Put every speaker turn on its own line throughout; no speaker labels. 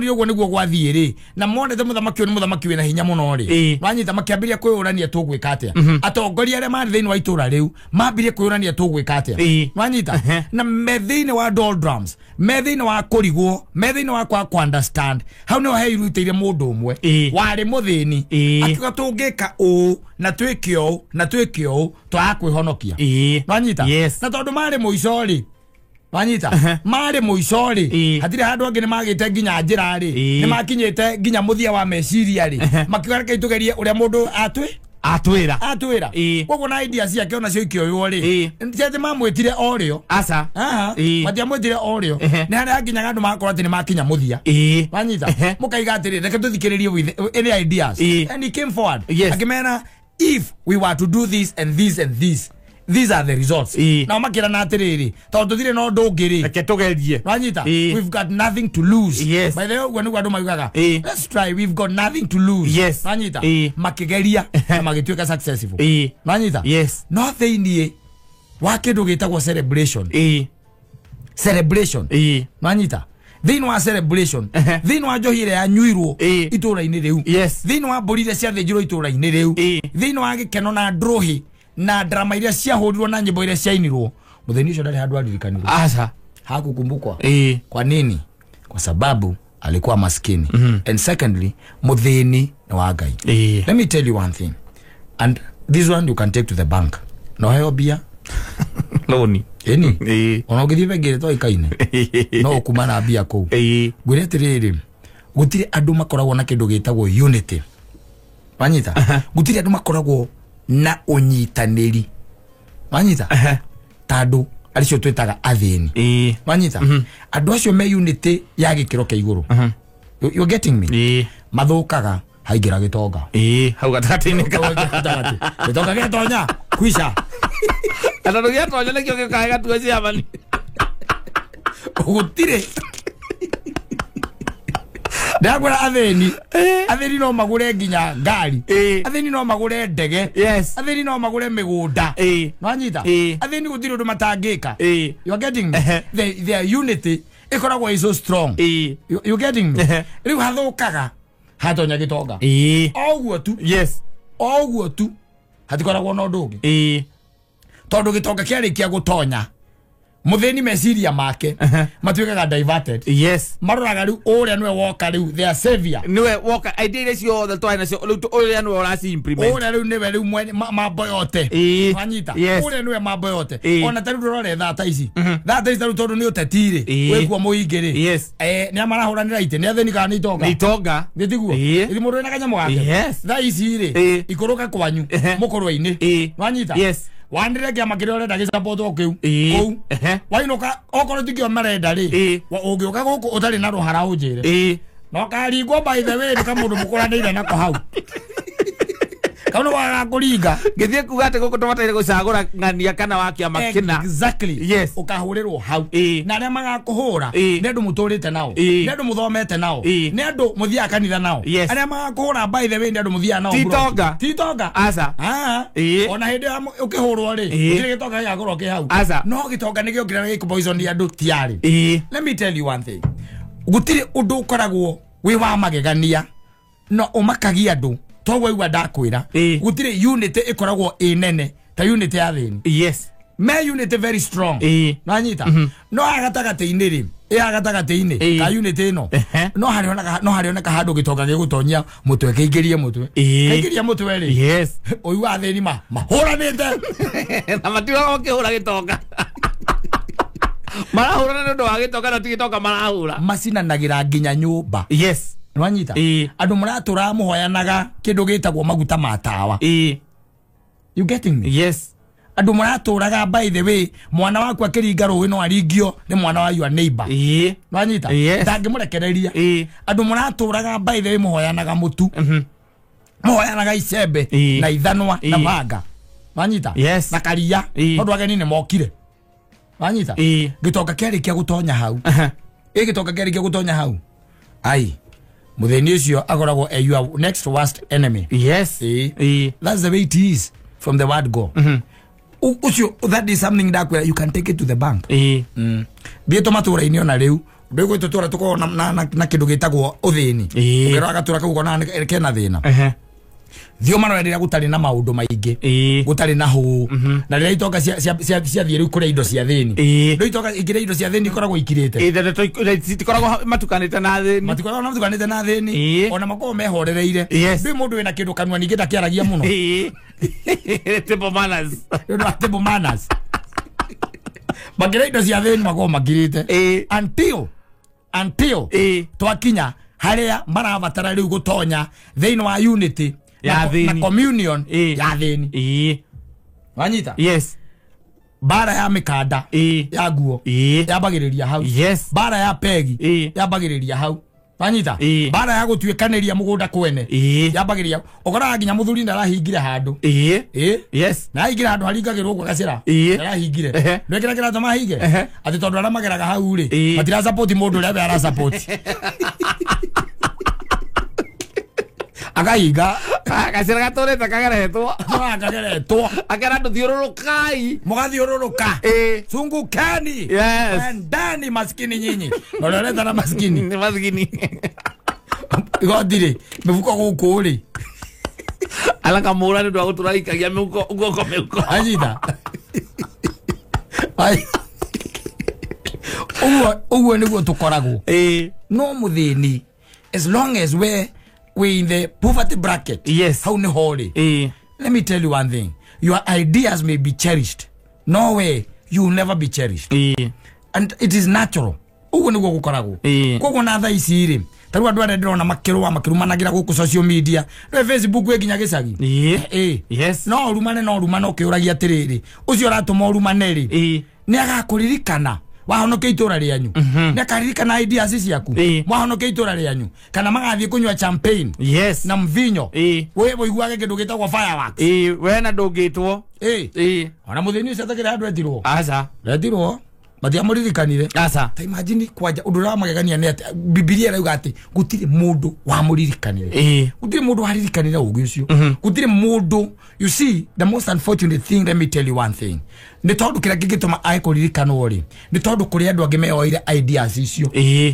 Monire ũguo nĩguo gwathiĩ rĩ, na monete mũthamaki ũyũ nĩ mũthamaki wĩna hinya mũno rĩ, wanyita, makĩambĩrĩria kwĩyũrania tũgwĩka atĩa. Atongoria arĩa marĩ thĩinĩ wa itũra rĩu mambĩrĩrie kwĩyũrania tũgwĩka atĩa. Wanyita, na me thĩinĩ wa doldrums, me thĩinĩ wa kũrigwo, me thĩinĩ wa kwaga kũ-understand, hau nĩho heirutĩire mũndũ ũmwe warĩ mũthĩni, akiuga tũngĩka ũũ na twĩke ũũ na twĩke ũũ, twaga kwĩhonokia. Wanyita?
Yes.
Na tondũ marĩ mũico rĩ, wanyita, marĩ mũico rĩ, hatirĩ handũ angĩ, nĩ magĩte nginya njĩra rĩ, nĩ makinyĩte nginya mũthia wa meciria rĩ, makiuga reke tũgerie ũrĩa mũndũ atwĩ
Atwĩra.
Atwĩra. Koguo na idea ciake onacio ikĩoywo rĩ, ti atĩ mamwĩtire o rĩo.
Aca.
Aha, matiamwĩtire o rĩo. Nĩ harĩa hakinyaga andũ magakorwo atĩ nĩ makinya mũthia. Wanyita, mũkaiga atĩrĩ, reke tũthikĩrĩrie with any ideas. And he came forward, akĩmera, if we were to do this and this and this, these are the results. Nao makĩrana atĩrĩrĩ, tondũ tũtirĩ na ũndũ ũngĩ rĩ,
Reke tũgerie.
Wanyita, we've got nothing to lose. By the way, ũguo nĩguo andũ maugaga, let's try, we've got nothing to lose. Wanyita, makĩgeria na magĩtuĩka successful. Wanyita?
Yes.
No thĩiniĩ wa kĩndũ gĩtagwo celebration, celebration, wanyita, thĩinĩ wa celebration, thĩinĩ wa njohi ĩrĩa yanyuirwo itũra-inĩ rĩu, thĩinĩ wa mbũri iria ciathĩnjirwo itũra-inĩ rĩu, thĩinĩ wa gĩkeno na ndrũhĩ na drama iria ciahũrirwo na nyĩmbo iria ciainirwo, mũthĩni ũcio ndarĩ handũ aririkanirwo.
Aca.
Hakukumbukwa. Kwa nini? Kwa sababu alikuwa maskini, and secondly, muthini ni wa Ngai. Let me tell you one thing, and this one you can take to the bank, no heo bia.
Loni.
Ĩni, ona ũngĩthiĩ bengi ĩrĩa toĩkaine, no ũkuma na mbia kũu. Ngwĩre atĩrĩrĩ, gũtirĩ andũ makoragwo na kĩndũ gĩtagwo unity, wanyita, gũtirĩ andũ makoragwo na ũnyitanĩri, wanyita, ta andũ acio twĩtaga athĩni. Wanyita, andũ acio me unity ya gĩkĩro kĩa igũrũ. You're getting me? Mathũkaga haingĩra gĩtonga.
Hau gatagatĩ-inĩ ka
Gatagatĩ. Gĩtonga gĩatonya kwisha.
Na tondũ gĩatonya nĩkĩo gĩũkaga gĩgatua chairman.
Gũtirĩ, ndakwĩra, athĩni, athĩni no magũre nginya ngari. Athĩni no magũre ndege. Athĩni no magũre mĩgũnda. Nwanyita? Athĩni gũtirĩ ũndũ matangĩka. You are getting me? Their unity ĩkoragwo is so strong. You getting me? Rĩu hathũkaga hatonya gĩtonga. O ũguo tu. O ũguo tu, hatikoragwo na ũndũ ũngĩ. Tondũ gĩtonga kĩarĩkia gũtonya, mũthĩni meciria make matuĩkaga diverted. Maroraga rĩu ũrĩa nĩwe woka rĩu, their savior.
Niwe woka, idea iria ciothe twarĩ nacio rĩu ũrĩa nĩwe ũraci implement.
Ũrĩa rĩu nĩwe rĩu mwene mambo yote. Wanyita?
Yes.
Ũrĩa nĩwe mambo yote. Ona ta rĩu ndũrore thaa ta ici, thaa ta ici ta rĩu, tondũ nĩ ũteti rĩ, wĩkuo mũingĩ rĩ, nĩ marahũranĩra itĩ, nĩ athĩni kana nĩ itonga?
Nĩ itonga.
Nĩ tiguo? Ĩthi mũndũ wĩna kanyamũ gake. Thaa ici rĩ, ikũrũka kwanyu mũkũrwe-inĩ. Wanyita?
Yes.
Wanĩrĩre kĩama kĩrĩa ũrenda gĩcapotwo kĩu kũu. Wainũka, okorwo tikĩo marenda rĩ, ũngĩũka gũkũ ũtarĩ na rũhara, ũnjĩre. No karingwo, by the way, nĩ kamũndũ mũkũranĩire nako hau, kau nĩ wagaga kũringa.
Ngĩthiĩ kuga atĩ gũkũ tũbataire gũcagũra ng'ania kana wa kĩama kĩna.
Ũkahũrĩrwo hau. Na arĩa magakũhũra nĩ andũ mũtũrĩte nao, nĩ andũ mũthomete nao, nĩ andũ mũthiaga kanitha nao. Arĩa magakũhũra, by the way, nĩ andũ mũthiaga nao
Ti
mburoti.
itonga.
Ti itonga.
Aca.
Ah. Ona hĩndĩ ya ũkĩhũrwo rĩ, gũtirĩ gĩtonga gĩgakorwo kĩ hau.
Aca.
No gĩtonga nĩ gĩokire na gĩkũpoison andũ tiarĩ. Let me tell you one thing, gũtirĩ ũndũ ũkoragwo wĩ wa magegania no ũmakagia andũ toguo igua ndakwĩra. Gũtirĩ unity ĩkoragwo ĩ nene ta unity ya thĩni. Me unity very strong. Nanyita, no haha gatagatĩ-inĩ rĩ, ĩ haha gatagatĩ-inĩ ka unity ĩno, no harĩoneka handũ gĩtonga gĩgũtonyia mũtwe, kĩingĩrie mũtwe. Kĩingĩria mũtwe rĩ, ũigua athĩni ma mahũranĩte.
Na matiugaga ũkĩhũra gĩtonga, marahũrana nĩ ũndũ wa gĩtonga, na ti gĩtonga marahũra.
Macinanagĩra nginya nyũmba. Nwanyita? Andũ mũratũra mũhoyanaga kĩndũ gĩtagwo maguta ma tawa. You getting me?
Yes.
Andũ mũratũraga, by the way, mwana waku akĩringa rũĩ no aringio nĩ mwana wa your neighbor. Nwanyita?
Yes.
Ndangĩmũrekereria. Andũ mũratũraga, by the way, mũhoyanaga mũtu, mũhoyanaga icembe na ithanwa na banga. Nwanyita?
Yes.
Na karia. Tondũ ageni nĩ mokire. Nwanyita? Gĩtonga kĩarĩkia gũtonya hau, ĩ gĩtonga kĩarĩkia gũtonya hau, ai, mũthĩni ũcio akoragwo e your next worst enemy. That's the way it is from the word go. Ũcio, that is something ndakwĩra, you can take it to the bank. Thiĩ tũmatũra-inĩ ona rĩu Ndũĩ gwĩ tũtũra tũkoragwo na kĩndũ gĩtagwo ũthĩni. Ũkĩrora gatũra kau ũkona kena thĩna. Thiĩ ũmarore rĩrĩa gũtarĩ na maũndũ maingĩ, gũtarĩ na hũũ, na rĩrĩa itonga ciathiĩ rĩu kũrĩa indo cia thĩni. Rĩu itonga ikĩrĩa indo cia thĩni ikoragwo ikirĩte.
Citikoragwo matukanĩte na thĩni.
Matikoragwo matukanĩte na thĩni. Ona makoragwo mehorereire. Ndũĩ mũndũ wĩna kĩndũ kanua ningĩ ndakĩaragia mũno.
Table manners.
Nĩ ũndũ wa table manners. Makĩrĩa indo cia thĩni makoragwo makirĩte. Until twakinya harĩa marabatara rĩu gũtonya thĩinĩ wa unity
ya
na communion ya thĩni. Wanyita?
Yes.
Bara ya mikanda ya nguo yambagĩrĩria hau.
Yes.
Bara ya pegi yambagĩrĩria hau. Wanyita? Bara ya gũtuĩkanĩria mũgũnda kwene yambagĩrĩria. Ũkoraga nginya mũthuri ndarahingire handũ.
Yes.
Na ahingire handũ haringagĩrwo ũguo gacĩra. Ndarahingire. Nĩwekĩra kĩratũ mahinge? Atĩ tondũ arĩa mageraga hau rĩ, matirasupport mũndũ ũrĩa we arasupport. Akahinga.
Gacĩra gatũrĩte kageretwo.
Kageretwo.
Akera andũ thiũrũrũkai.
Mũgathiũrũrũka. Zungukeni.
Yes.
Endani maskini nyinyi. Na ũrĩa ũretana maskini.
Nĩ maskini.
Igoti rĩ, mĩhuko gũkũ rĩ.
Ala kamũra nĩ ũndũ wa gũtũra ikagia mĩhuko guoko mĩhuko.
Anyita. Ũguo nĩguo tũkoragwo. No mũthĩni, as long as we in the poverty bracket.
Yes.
How ni holy. Let me tell you one thing. Your ideas may be cherished. No way, you will never be cherished. And it is natural. Ugo niguo gukoragwo. Koguo na thaa ici rĩ, ta rĩu andũ arĩa ndĩrona makĩrũa makĩrumanagĩra gũkũ social media, rĩu Facebook ĩ nginya gĩcagi.
Yes.
No ũrumane ũkĩũragia atĩrĩrĩ, ũcio ũratũma ũrumane rĩ, nĩ agakũririkana wahonokia itũra rĩanyu. Nĩ akaririkana ideas ciaku. Mwahonokia itũra rĩanyu. Kana magathiĩ kũnyua champagne.
Yes.
Na mvinyo. We ũiguage kĩndũ gĩtagwo fireworks.
We na ndũngĩtwo.
Ona mũthĩni ũcio atakĩrĩ handũ etirwo.
Aca.
Etirwo. Matiamũririkanire.
Aca.
Ta imagine kwanja ũndũ ũrĩa wamagegania nĩ atĩ Bibilia ĩrauga atĩ gũtirĩ mũndũ wamũririkanire. Gũtirĩ mũndũ waririkanire ũgĩ ũcio. Gũtirĩ mũndũ. You see, the most unfortunate thing, let me tell you one thing. Nĩ tondũ kĩrĩa kĩngĩtũma ae kũririkanwo rĩ, nĩ tondũ kũrĩ andũ angĩ meyoeire ideas icio.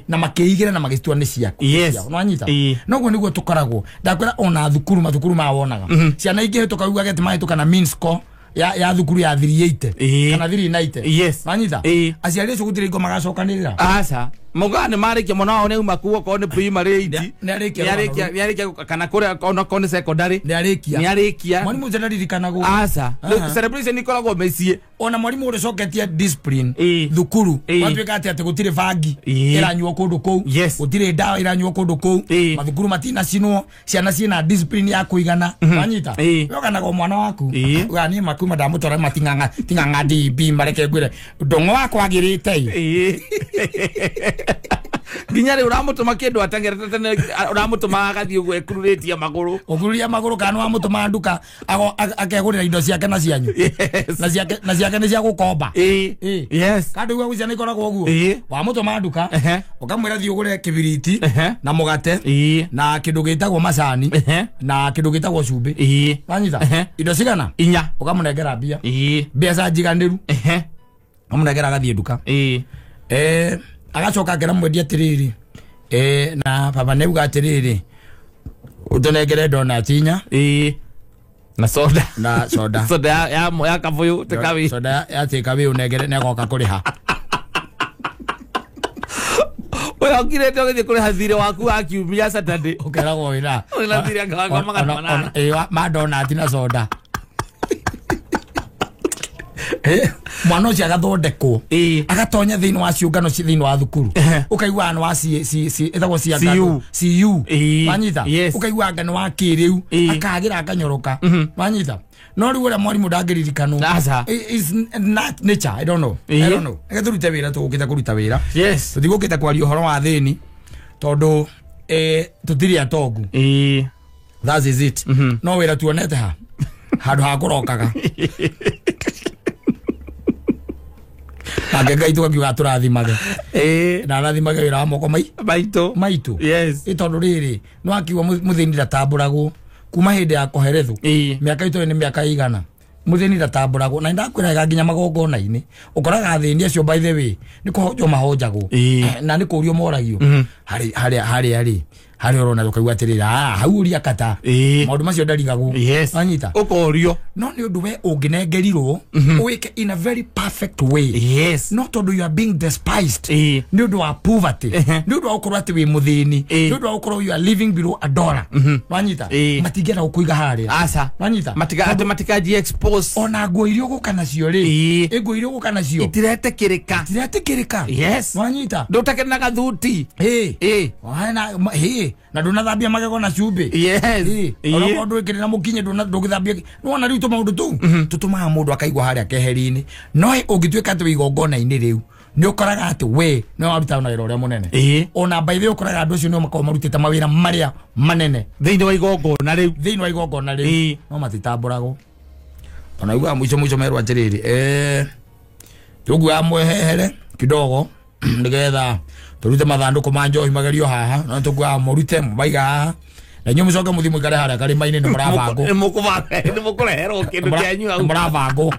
Na makĩigĩra na magĩcitua nĩ ciaku.
Yes.
Nĩwanyita? Noguo nĩguo tũkoragwo. Ndakwĩra ona thukuru, mathukuru maya wonaga. Ciana ingĩhĩtũka ugage atĩ mahĩtũka na mean score ya thukuru ya 380 kana 390.
Yes.
Wanyita? Aciari acio gũtirĩ hingo magacokanĩrĩra.
Aca. Maugaga nĩ marĩkia mwana wao nĩ auma kuo okorwo nĩ primary 8.
Nĩ
arĩkia kana kũrĩa onakorwo nĩ secondary.
Nĩ arĩkia.
Nĩ arĩkia.
Mwarimũ ũcio ndaririkanagwo.
Aca. Celebration ikoragwo mĩciĩ.
Ona mwarimũ ũrĩa ũcoketie discipline thukuru watuĩka atĩ gũtirĩ bangi ĩranyuo kũndũ kũu, gũtirĩ ndawa ĩranyuo kũndũ kũu, mathukuru matinacinwo, ciana ciĩna discipline ya kũigana. Wanyita? We ũganaga mwana waku ugaga niĩ makuma ndamũtwara mating'ang'a ting'ang'a DB mareke ngwĩre ndũng'o wakwa agĩrĩte.
Nginya rĩu ũramũtũma kĩndũ atengerete tene, ũramũtũma agathiĩ ũguo ekururĩtie magũrũ.
Ũkururia magũrũ kana wamũtũma nduka akegũrĩra indo ciake na cianyu. Na ciake nĩ cia gũkomba.
Yes.
Kandũ ũguo ciana ikoragwo ũguo. Wamũtũma nduka ũkamwĩra thiĩ ũgũre kĩbiriti na mũgate na kĩndũ gĩtagwo macani na kĩndũ gĩtagwo cumbĩ. Wanyita? Indo cigana?
Inya.
Ũkamũnengera mbia. Mbeca njiganĩru. Ũkamũnengera agathiĩ nduka. Agacoka akĩra mwendia atĩrĩrĩ, na baba nĩauga atĩrĩrĩ, ũtũnengere donut inya.
Na soda.
Na soda.
Soda ya kabũyũ takeaway.
Soda ya takeaway ũnengere nĩ agoka kũrĩha.
Ũyũ okirĩte ũgĩthiĩ kũrĩha thirĩ waku wa kiumia Saturday.
Ũkeragwo wĩna.
Wĩna thirĩ wa 800.
Ma donut na soda. Mwana ũcio agathondekwo agatonya thĩinĩ wa ciũngano thĩinĩ wa thukuru, ũkaigua nĩ wa ĩtagwo CU. Wanyita? Ũkaigua anga nĩ wa kĩrĩu, akagĩra akanyoroka. Wanyita? No rĩu ũrĩa mwarimũ ndangĩririkanwo. It's not nature. I don't know. I don't know. Reke tũrute wĩra, tũgũkĩte kũruta wĩra.
Yes.
Tũtigũkĩte kwaria ũhoro wa thĩni tondũ tũtirĩ atongu. That is it. No wĩra tuonete ha handũ ha kũrokaga. Nake Ngai tũkakiuga tũrathimage. Na arathimage wĩra wa moko maitũ.
Yes.
Tondũ rĩrĩ, nĩ wakiuga mũthĩni ndatambũragwo kuma hĩndĩ ya Koherethu. Mĩaka itũ nĩ mĩaka igana. Muthĩni ndatambũragwo, na nĩndakwĩraga nginya magongona-inĩ ũkoraga athĩni acio, by the way, nĩ kũhonjwo mahonjagwo. Na nĩ kũrio moragio harĩ harĩa harĩa rĩ, harĩa ũrona ũkaigua atĩrĩrĩ, ah, hau ũria kata. Maũndũ macio ndarigagwo. Wanyita?
Ũkorio.
No nĩ ũndũ we ũngĩnengerirwo wĩke in a very perfect way, no tondũ you are being despised nĩ ũndũ wa poverty, nĩ ũndũ wa gũkorwo atĩ wĩ mũthĩni, nĩ ũndũ wa gũkorwo you are living below a dollar, wanyita? Matingĩenda gũkũiga harĩa.
Aca.
Wanyita?
Matika atĩ matikaji expose.
Ona nguo iria ũgũka nacio rĩ, ĩ nguo iria ũgũka nacio
itiretĩkĩrĩka.
Itiretĩkĩrĩka. Wanyita?
Ndũtakĩrĩ na gathuti.
Ĩ. Na ĩ, na ndũnathambia magego na cumbĩ. Onakorwo ndwĩkĩrĩ na mũkinye, ndũgĩthambia, nĩwona rĩu tũmaũndũ tũu tũtũmaga mũndũ akaigua harĩa keheri-inĩ. No ũngĩtuĩka atĩ wĩ igongona-inĩ rĩu, nĩ ũkoraga atĩ we nĩ waruta na wĩra ũrĩa mũnene. Ona by the way, ũkoraga andũ acio nĩo makoragwo marutĩte mawĩra marĩa manene
thĩinĩ wa igongona rĩu.
Thĩinĩ wa igongona rĩu, no matitambũragwo. Ona ugaga mũico mũico merwo atĩrĩrĩ, tũguaga mwehehere kidogo nĩgetha tũrute mathandũkũ ma njohi magerio haha, no tũguaga mũrute mũmaiga haha, na inyuĩ mũcoke mũthiĩ mũikare harĩa karĩma-inĩ, nĩ mũrabangwo.
Nĩ mũkũreherwo kĩndũ kĩanyu hau.
Nĩ mũrabangwo.